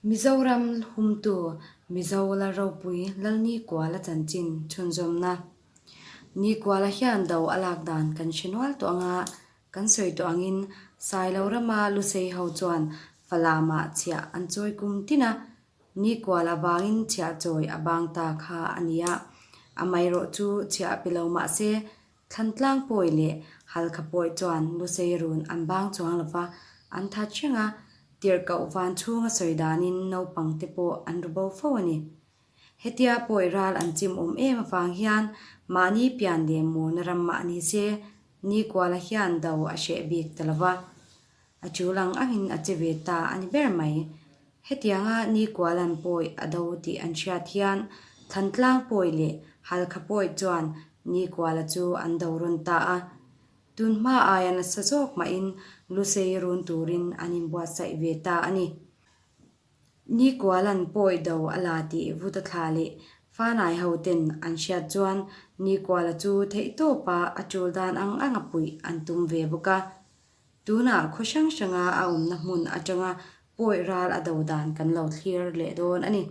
Mizoram humtu Mizo Lalropui Lalnikuala chanchin chhunzawmna. Nikuala hian do a lak dan kan hre nual tawh anga kan sawi tawh angin Sailo rama Lusei ho chuan Falamah chhiah an chawi kum tin a, Nikual avangin chhiah chawi a bang ta kha a ni a, amaherawh chu chhiah pe lo mah se Thlantlang pawi leh Halkha pawi chuan Lusei run an bang chuang lo va, an that reng a, tirhkoh van chhunga sawi danin naupang te pawh an ru bo fo a ni. Hetia pawi ral an chim awm em avang hian mahni pian leh murna ram mah ni se, Nikuala hian do a hreh bik ta lo va. A tul ang angin a che ve ta a ni ber mai. Hetianga Nikualan pawi a do tih an hriat hian Thlantlang pawi leh Halkha pawi chuan Nikuala chu an do rawn ta a. Tun hma aia nasa zawk mahin Lusei run turin an inbuatsaih ve ta a ni. Nikualan pawi do a la tih Vuta thla leh Fanai ho ten an hriat chuan Nikuala chu theihtawpa a tul dan ang anga puih an tum ve bawk a. Tunah khaw hrang hranga a awmna hmun atanga pawi ral a do dan kan lo thlir leh dawn a ni.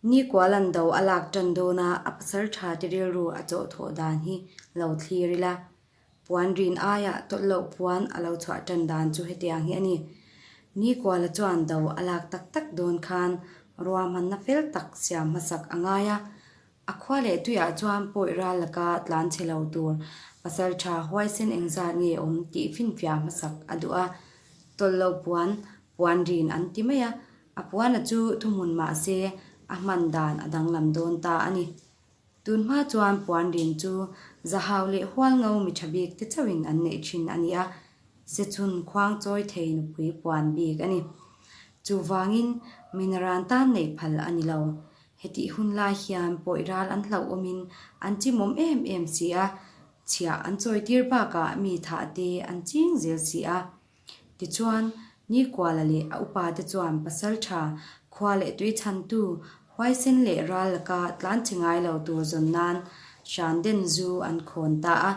Nikualan do a lak tan dawna a pasal tha te rilru a chawhthawh dan hi lo thlir ila. Puan rin aiah tawlh loh puan a lo chhuah tan dan chu hetiang hi a ni. Nikuala chuan do a lak tak tak dawn khan ruahmanna fel tak siam hmasak a ngai a. A khua leh tuiah chuan pawi ral laka tlan chhe lo tur pasal tha huaisen engzat nge awm tih finfiah hmasak a duh a. Tawlh lo puan, puan rin an ti mai a, a puana chu thuhmun mah se a hman dan a danglam dawn ta a ni. Tun hma chuan puan rin chu zahau leh hualngo mi tha bik te chauhin an neih thin a ni a, Sechhun khuang chawi thei nupui puan bik a ni. Chuvangin mi naran tan neih phal a ni lo. Hetih hun lai hian pawi ral an hlauh awmin an chimawm em em si a, chhiah an chawi tir bakah mi thah te an ching zel si a. Tichuan, Nikuala leh a upa te chuan pasal tha, khua leh tui chhantu, huaisen leh ral laka tlan che ngai lo tur zawn nan Hranden zu an khawn ta a,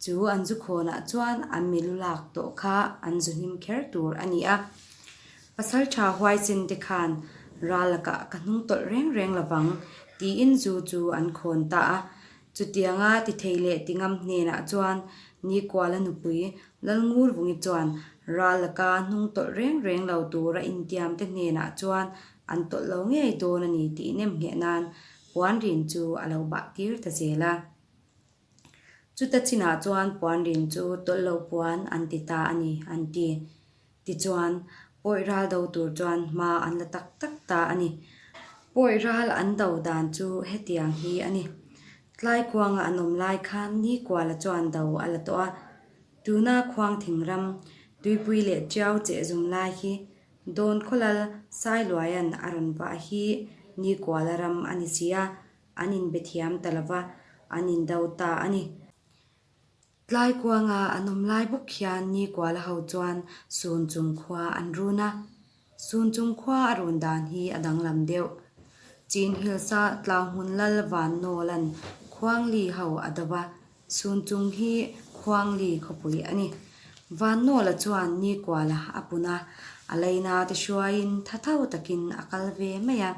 Chu an zu khawnah chuan an milu lak tawh kha an zu hnim kher tur a ni a. Pasal tha huaisen te khan ral lakah ka hnung tawlh reng reng lovang tiin zu chu an khawn ta a. Chutianga ti thei leh ti ngam hnenah chuan Nikuala nupui Lalngurvungi chuan ral laka hnung tawlh reng reng lo tura intiam te hnenah chuan an tawlh lo ngei dawn a ni tih nemngheh nan puanrin chu a lo bah tir ta zel a. Chuta chinah chuan puanrin chu tawlh loh puan an ti ta a ni, an ti. Tichuan, pawi ral do tur chuan hma an la tak tak ta a ni. Pawi ral an do dan chu hetiang hi a ni. Tlai kuanga an awm lai khan Nikuala chuan do a la tawh a. Tuna khuang thingram, tuipui leh tiau chehzum lai hi Dawn khawlal Sailuaia'n a rawn vah hi Nikuala ram a ni si a. An inbe thiam ta lova, an indo ta a ni. Tlai kuanga an awm lai bawk hian Nikuala ho chuan Sun chung khua an run a. Sun chung khua a run dan hi a danglam deuh. Chin Hills-a Tlauhmun Lal Van Nawla'n Khuangli ho a do va, Sun chung hi Khuangli khawpui a ni. Van Nawla chuan Nikuala a pun a, a leina te hruaiin tha tho takin a kal ve mai a.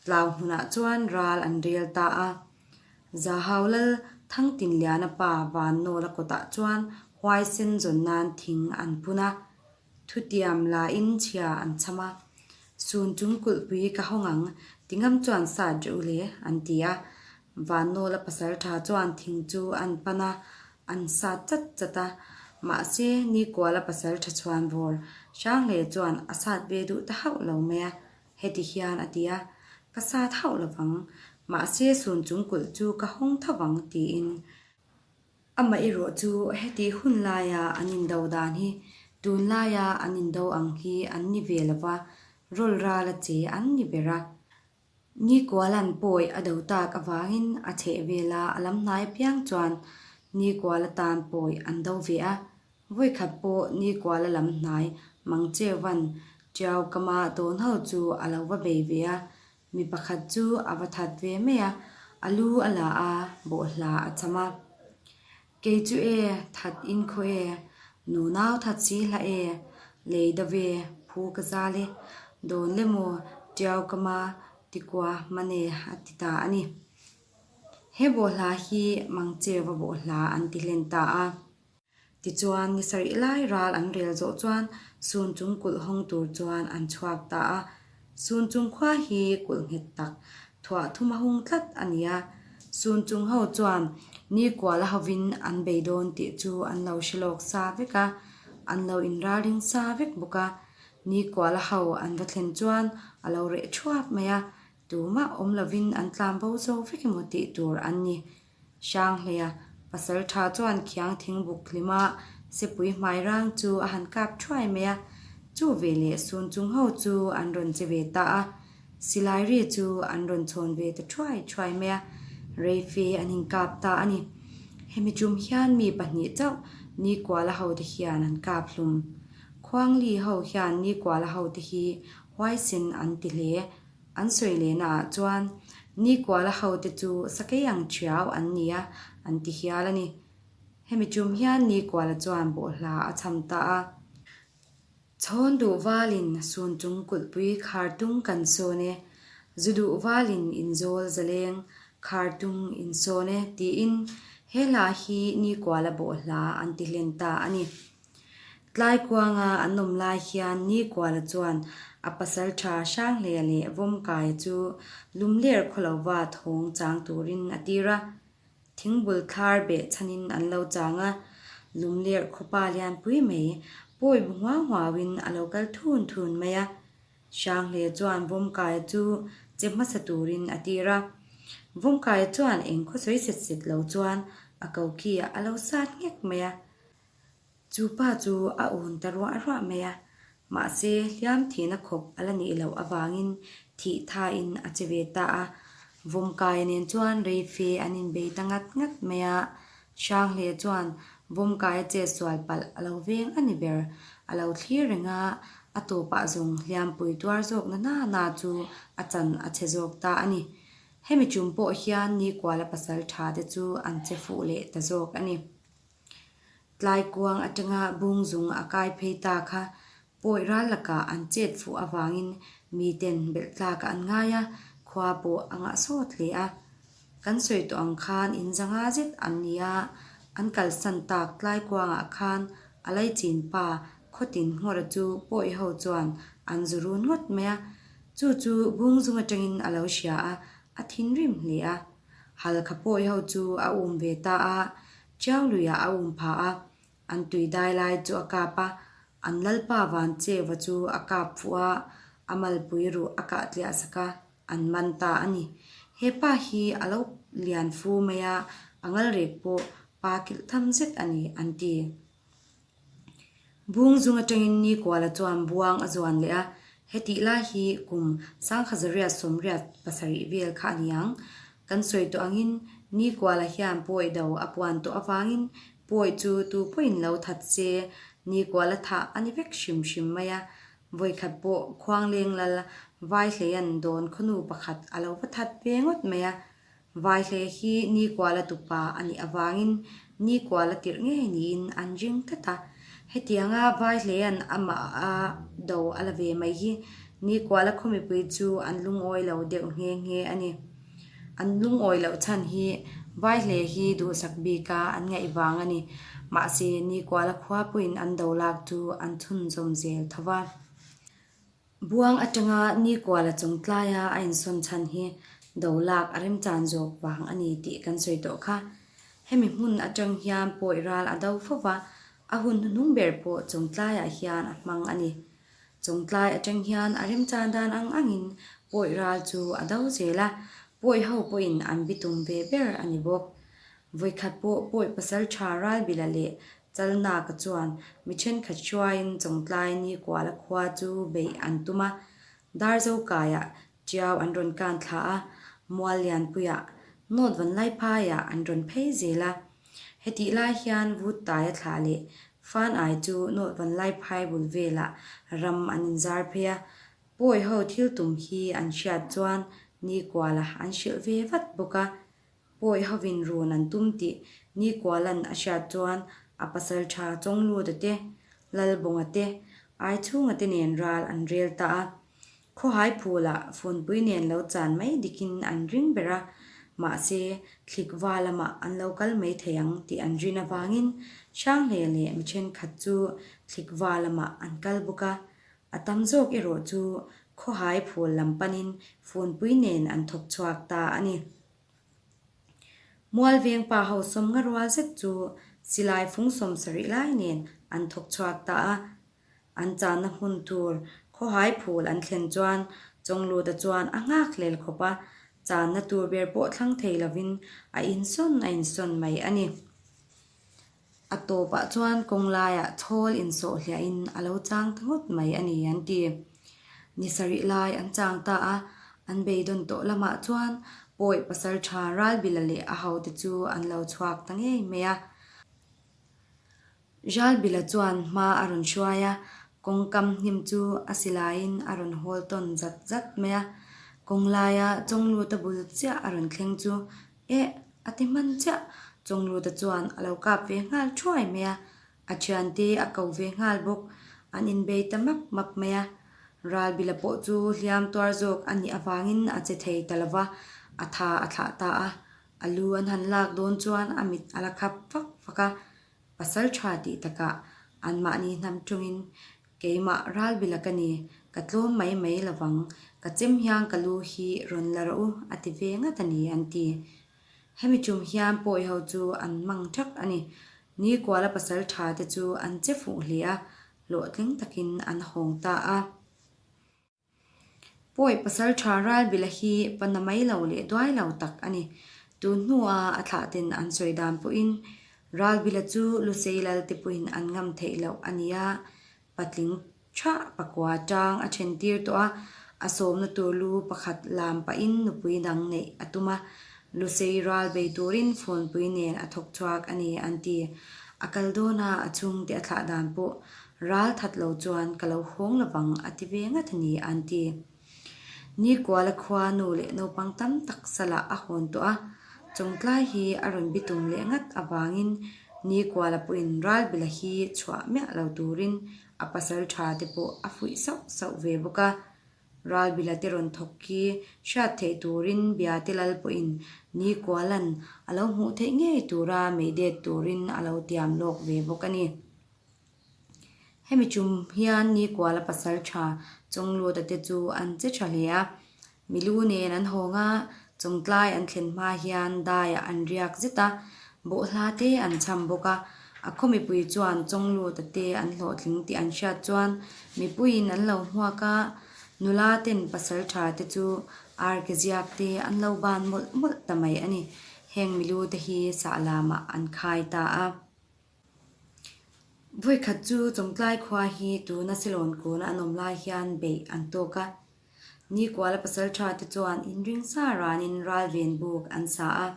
Tlau hmunah chuan ral an rel ta a. Zahau lal Thangtinliana pa Vannawla kawtah chuan huaisen zawn nan thing an phun a, thutiam lain chhia an chham a. Sun chung kulhpui ka hawng ang, ti ngam chuan sat reuh le, an ti a. Vannawla pasal tha chuan thing chu an pan a, an sat chat chat a. Mahse, Nikuala pasal tha chhuan vawr Hrangle chuan a sat ve duh ta hauh lo mai a. Heti hian a ti a, Ka sat hauh lovang, mahse sun chung kulh chu ka hawng tho vang tiin. Amah erawh chu heti hun laia an indo dan hi tunlaia an indo ang hi an ni ve lova, rawl ral a che an ni ber a. Nikualan pawi a do tak avangin a chheh vela a lam hnai apiang chuan Nikuala tan pawi an do ve a, Vawikhat pawh Nikuala lam hnai Mangcheuvan Tiau kama dawn ho chu a lo va bei ve a, mi pakhat chu a va that ve mai a, a lu a la a, bawhhla a cham a. Kei chu e, that in khaw e, nunau that si hlah e, lei dave, phu ka zal e. Dawn le maw Tiau kama tikua mane a ti ta a ni. He bawhhla hi Mangcheva bawhhla an ti hlen ta a. Tichuan, ni sarih lai ral an rel zawh chuan sun chung kulh hawng tur chuan an chhuak ta a. Sun chung khua hi kulh nghet tak thuah thum a hung tlat a ni a. Sun chung ho chuan ni kuala hovin an bei dawn tih chu an lo hre lawk sa vek a, an lo inralring sa vek bawk a. Ni kuala ho an va thlen chuan a lo reh thuap mai a, tumah awm lovin an tlan bo zo vek emaw tih tur an ni. Hranghleia pasal tha chuan khiang thingbuk hlima sepui hmai rang chu a han kap thuai mai a, chu veleh sun chung ho chu an rawn che ve ta a, silai ri chu an rawn chhawn ve ta thuai thuai mai a, reife an inkap ta a ni. Hemi tum hian mi pahnih chauh Nikuala hote hian an kap hlum. Khuangli ho hian Nikuala hote hi huaisen an ti hle. An sawi lehna ah chuan Nikuala hote chu sakei ang thiau an ni a, an ti hial a ni. Hemi tum hian Nikuala chuan bawhhla a chham ta a. Chhawn duh valin sun chung kulhpui khar tung kan sawn e, zu duh valin inzawl zaleng khar tung in sawn e tiin he hla hi Nikuala bawhhla an ti hlen ta a ni. Tlaikuanga an awm lai hian Nikuala chuan a pasal tha Hranghleia leh Vawmkaia chu Lumler khawlova thawng chang turin a tir a. Thingbul thlar beh chhanin an lo chang a, Lumler khawpa lianpui mai pawi bu huau huauin a lo kal thun thun mai a. Hranghleia chuan Vawmkaia chu che hmasa turin a tir a. Vawmkaia chuan eng khawsawi set set lo chuan a koki a lo sat nghek mai a. Chu pa chu a awn ta ruah ruah mai a, mahse hliam thihna khawp a la nih loh avangin thih thain a che ve ta a. Vawmkaia nen chuan reife an inbei ta ngat ngat mai a, Hranghleia chuan Vawmkaia che sual palh a lo veng a ni ber, a lo thlir reng a, a tawpah zawng hliampui tuar zawkna na na chu a chan a che zawk ta a ni. Hemi tum pawh hian Nikuala pasal tha te chu an che fuh leh ta zawk a ni. Tlaikuang atanga bungzung a kai phei ta kha pawi ral lakah an chet fuh avangin miten belh tlakah an ngai a, khua pawh a ngah sawt hle a. Kan sawi tawh ang khan in zanga zet an ni a, an kalsan tak tlaikuangah khan a laichin pa khawtin nghawra chu pawi ho chuan an zu run ngawt mai a, chu chu bungzung atangin a lo hria a, a thinrim hle a. Halkha pawi ho chu a um ve ta a, Chiau luiah a um pha a, an tui dai lai chu a kap a, an lalpa van cheva chu a kap fuh a, a malpui ruh a kah tliah sak a, an man ta a ni. He pa hi a lo lian fu mai a, a ngalrek pawh pa kilh tham zet a ni, an ti. Bung zung atangin Nikuala chuan buang a zuan leh a, hetih lai hi kum Sangkhazariat 87 vel kha a ni ang. Kan sawi tawh angin Nikuala hian pawi do a puan tawh avangin pawi chu tu pawhin lo that se Nikuala thah a ni vek hrim hrim mai a. Vawikhat pawh Khuangleng lal Vaihleian dawn khawnu pakhat a lo va that ve ngawt mai a. Vaihle hi Nikuala tupa a nih avangin Nikuala tirh ngei niin an ring tlat a. Hetianga Vaihlea'n amah a do a la ve mai hi Nikuala khaw mipui chu an lungawi lo deuh nghe nghe a ni. An lungawi loh chhan hi Vaihle hi duhsak bika an ngaih vang a ni. Mahse, Nikuala khua pawhin an do lak chu an chhunzawm zel tho va. Buang atanga Nikuala chung tlaia a insawn chhan hi do lak a remchan zawk vang a ni tih kan sawi tawh kha. Hemi hmun atang hian pawi ral a do fo va, a hun hnuhnung ber pawh chung tlaiah hian a hmang a ni. Chung tlai atang hian a remchan dan ang angin pawi ral chu a do zel a, pawi ho pawhin an bitum ve ber a ni bawk. Vawikhat pawh pawi pasal tha Ralbila leh Chalnaka chuan mi thenkhat hruaiin Chawngtlai Nikuala khua chu beih an tum a, Darzo kaiah Tiau an rawn kan thla a, Mual Lianpuiah Nawt Vanlaiphaiah an rawn phei zel a. Hetih lai hian Vut Taia thlah leh Fan Ai chu Nawt Vanlaiphai bul velah ram an inzar phei a, Pawi ho thil tum hi an hriat chuan Nikuala an hrilh ve vat bawk a. Pawi hovin run an tum tih Nikuala'n a hriat chuan a pasal tha Chawngluta te, Lalbawnga te, Aichhunga te nen ral an rel ta a. Khawhai phulah funpui nen lo chan mai dikin an ring ber a, mahse thlikva lamah an lo kal mai thei ang tih an rin avangin Hranghleia leh mi thenkhat chu thlikva lamah an kal bawk a. A tam zawk erawh chu khawhai phul lam panin funpui nen an thawk chhuak ta a ni. Mualveng pa ho sawmnga rual zet chu silai fung 70 lai nen an thawk chhuak ta a. An channa hmun tur khawhai phul an thlen chuan Chawngluta chuan a nghak hlel khawp a, channa tur ber pawh thlang thei lovin a insawn a insawn mai a ni. A tawpah chuan kawng laiah chhawl insawh hliahin a lo chang ta ngawt mai a ni an ti. Ni sarih lai an chang ta a, an beidawn tawh lamah chuan pawi pasaltha Ralbila leh a hote chu an lo chhuak ta ngei mai a. Ralbila chuan hma a rawn hruai a, kawngkam hnim chu a silaiin a rawn hawl tawn zat zat mai a. Kawng laia Chawngluta bul chiah a rawn thleng chu Eh, a ti hman chiah. Chawngluta chuan a lo kap ve nghal thuai mai a, a thiante a ko ve nghal bawk. An inbei ta map map mai a. Ralbila pawh chu hliam tuar zawk a nih avangin a che thei ta lo va, a tha a thlah ta a. A lu an han lak dawn chuan a mit a la khap fak fak a. Pasal tha tih takah anmahni hnam tungin Keimah Ralbila ka ni, ka tlawm mai mai lovang, ka chem hian ka lu hi rawn la rawh u a ti ve ngat a ni an ti. Hemi tum hian pawi ho chu an mang thak a ni. Nikuala pasal tha te chu an che fuh hle a, hlawhtling takin an hawng ta a. Pawi pasal tha Ralbila hi pa na mai lo leh duai lo tak a ni. Tun hnua a thlah ten an sawi dan pawhin Ralbila chu Lusei lal te pawhin an ngam theih loh a ni a, patling tha pakua tang a then tir tawh a, a sawmna tur lu pakhat lam pahin nupui dang neih a tum a, Lusei ral bei turin phone-pui nen a thawk chhuak a ni an ti. A kal dawna a chhungte a thlah dan pawh Ral that lo chuan ka lo hawng lovang a ti ve ngat a ni an ti. Nikuala khua nu leh naupang tam tak salah a hawn tawh a, chawngtlai hi a rawn bitum leh ngat avangin Nikuala pawhin Ralbila hi chhuah miah lo turin a pasal tha te pawh a fuih sauh sauh ve bawk a. Ralbila te rawn thawk khi hriat theih turin Biate lal pawhin Nikuala'n a lo hmuh theih ngei tura meidet turin a lo tiam lawk ve bawk a ni. Hemi tum hian Nikuala pasal tha Chawngluta te chu an che tha hle a, milu nen an hawng a, chawngtlai an thlen hma hian daiah an riak zet a, bawhhla te an cham bawk a. A khaw mipui chuan Chawngluta te an hlawhtling tih an hriat chuan mipuiin an lo hmuak a, nula ten pasal tha te chu arke ziak te an lo ban mawlh mawlh ta mai a ni. Heng milu te hi sahlamah an khai ta a. Vawikhat chu Chawngtlai khua hi tuna Silawn kuna an awm lai hian beih an tawk a. Nikuala pasaltha te chuan inring sa ranin ralven buk an sa a.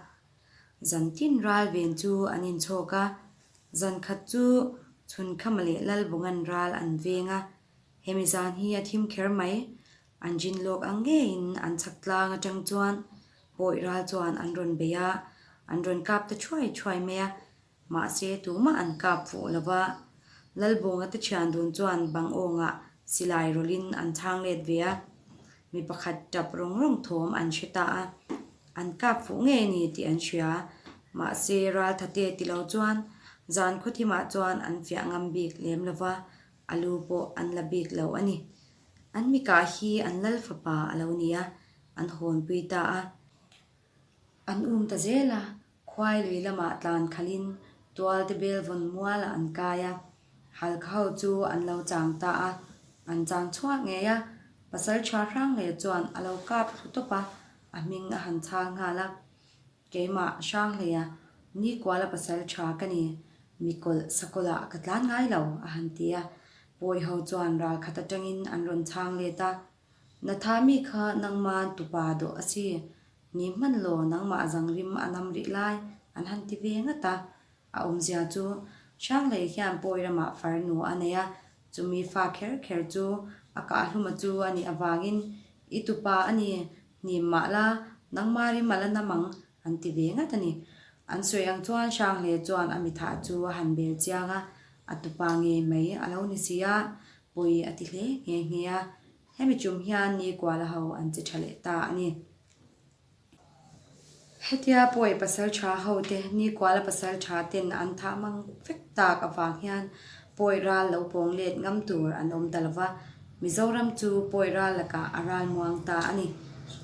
Zantin ralven chu an inchhawk a. Zankhat chu Chhunkhama leh Lalbungan ral an veng a. Hemi zan hi a thim kher mai. An rin lawk ang ngeiin an chhak tlang atang chuan Pawi ral chuan an rawn bei a, an rawn kap ta thuai thuai mai a. Mahse, tumah an kap fuh lo va. Lalbawnga te thian dun chuan bang awngah silai rawlhin an chhang let ve a. Mi pakhat tap rawng rawng thawm an hre ta a. An kap fuh ngei a ni tih an hria. Mahse, ralthate ti lo chuan zan khawthimah chuan an fiah ngam bik lem lo va, a lu pawh an la bik lo a ni. An mikah hi an lal fapa a lo ni a, an hawnpui ta a. An um ta zel a, Khuai lui lamah tlan khalhin tualte bel vawn mualah an kai a, Halkha ho chu an lo chang ta a, an chang chhuak ngei a, pasal tha hrang leh chuan a lo kap thlu tawp a, a hming a han chhal nghal a. Keimah Hranghleia Nikuala pasal tha ka ni, mikawlh sakawlah ka tlan ngai lo, a han ti a. Pawi ho chuan ral khat atangin an rawn chhang let a, Nathami kha nangman tupa dawh a si, Ni hman law nangmah zangrim a nam rih lai an han ti ve ngat a. A awmzia chu Hranglei hian pawi ramah farnu a nei a, chumi fa kher kher chu a kahhluma chu a nih avangin i tupa a ni, hnim mah la nangmah rim a la nam ang an ti ve ngat a ni. An sawi ang chuan Hranglei chuan a mithah chu a han bel chiang a, a tupa ngei mai a lo ni si a, pawi a ti hle nghe nghe a. Hemi tum hian Nikuala ho an che tha leh ta a ni. Hetia Pawi pasaltha hote Nikuala pasaltha ten an thah mang vek tak avang hian Pawi ral lo pawng let ngam tur an awm ta lova, Mizoram chu Pawi ral lakah a ral muang ta a ni.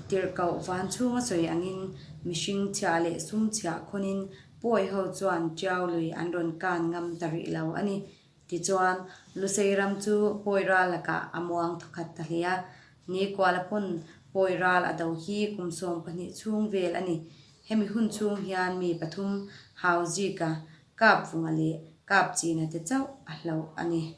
Tirhkoh van chhunga sawi angin mihring chhiah leh sum chhiah khawnin Pawi ho chuan Tiau lui an rawn kan ngam ta rih lo a ni. Tichuan, Lusei ram chu Pawi ral lakah a muang thawkhat ta hle a. Nikuala pawn Pawi ral a do hi kum 12 chhung vel a ni. Hemi hun chhung hian mi pathum, Hauzika, Kapvunga leh Kapchina te chauh a hloh a ni.